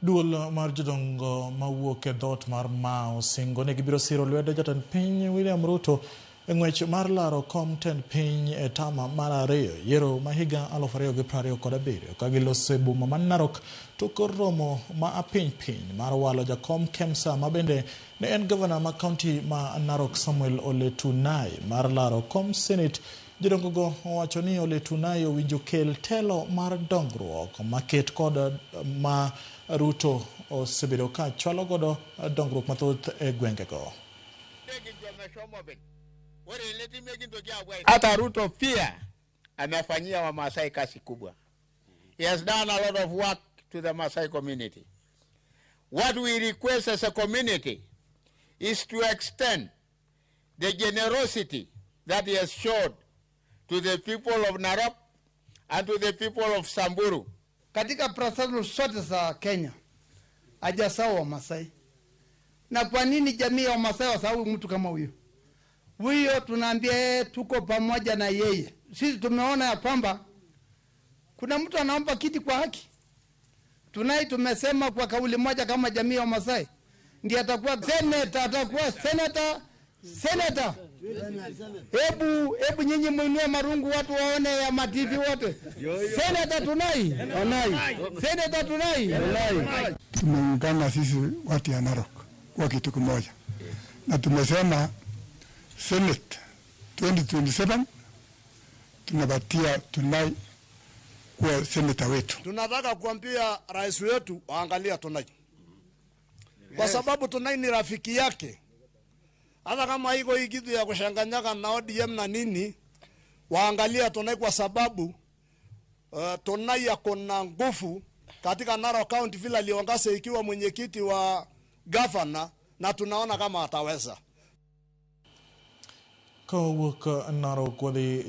Duol mar jodongo mawuok e dhoot mar Mau osingo ni gibiro siro lwedo jatend piny William Ruto e ng'wech mar laro kom tend piny e tama mar ariyo yiero ma higa 2027 ka giloso e boma ma Narok tok romo ma apiny piny mar walo jakom Kemsa ma bende ne en gavana ma kaunti ma Narok Samuel Ole Tunai mar laro kom Senate. Jodongo go owacho ni Ole Tunai owinjo kel telo mar dongruok maket kod ma Ruto osebedo ka chwalo godo dongruok mathoth e gwengego. Hata Ruto pia amefanyia Wamasai kazi kubwa. He has done a lot of work to the Masai community. What we request as a community is to extend the generosity that he has showed to the people of Narok and to the people of Samburu. Katika parastatals zote za Kenya hajasahau Wamasai. Na kwa nini jamii ya Wamasai wasahau mtu kama huyo? Huyo tunaambia yeye tuko pamoja na yeye. Sisi tumeona ya kwamba kuna mtu anaomba kiti kwa haki. Tunai tumesema kwa kauli moja kama jamii ya Wamasai ndiye atakuwa senator, atakuwa senator, senator. Hebu nyinyi muinue marungu watu waone ya mativi wote. Senator Tunai, Tunai. Senator Tunai, Tunai. Tumeungana sisi watu ya Narok kwa kitu kimoja, na tumesema Senate 2027 tunapatia Tunai kuwa seneta wetu. Tunataka kuambia rais wetu waangalia Tunai, kwa sababu Tunai ni rafiki yake. Hata kama iko hii kitu ya kushanganyaka na ODM na nini, waangalia Tunai kwa sababu Tunai ako na nguvu katika Narok County vile aliongoza ikiwa mwenyekiti wa governor, na tunaona kama ataweza. Kowuok Narok wadhi